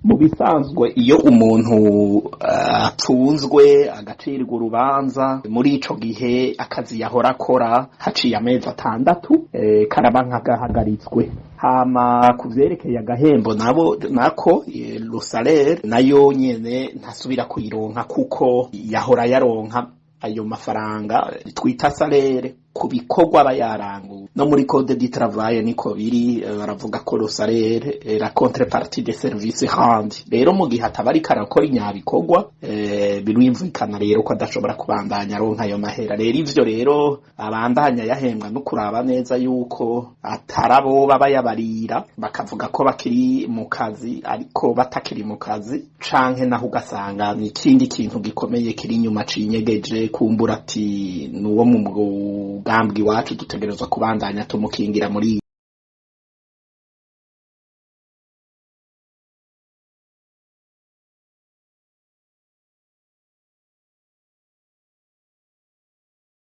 Mu bisanzwe, iyo umuntu atunzwe agacirwa urubanza, muri ico gihe akazi yahora akora haciye amezi 6 karaba nk'agahagaritswe. Hama ku vyerekeye agahembo nabo nako, le salaire nayo nyene ntasubira kuyironka, kuko yahora yaronka ayo mafaranga twita salaire ku bikorwa aba yaranguye. No muri Code du travail niko biri, baravuga ko le salaire est la contrepartie des services rendus. Rero mu gihe ataba ariko arakora inyabikorwa, birumvikana rero ko adashobora kubandanya aronka ayo mahera. Rero ivyo rero abandanya yahembwa no kuraba neza yuko atarabo baba yabarira bakavuga ko bakiri mu kazi ariko batakiri mu kazi, canke naho ugasanga ni ikindi kintu gikomeye kiri inyuma cinyegeje, kumbura ati nuwo mu mugambwe iwacu, dutegerezwa kubandanya tumukingira muri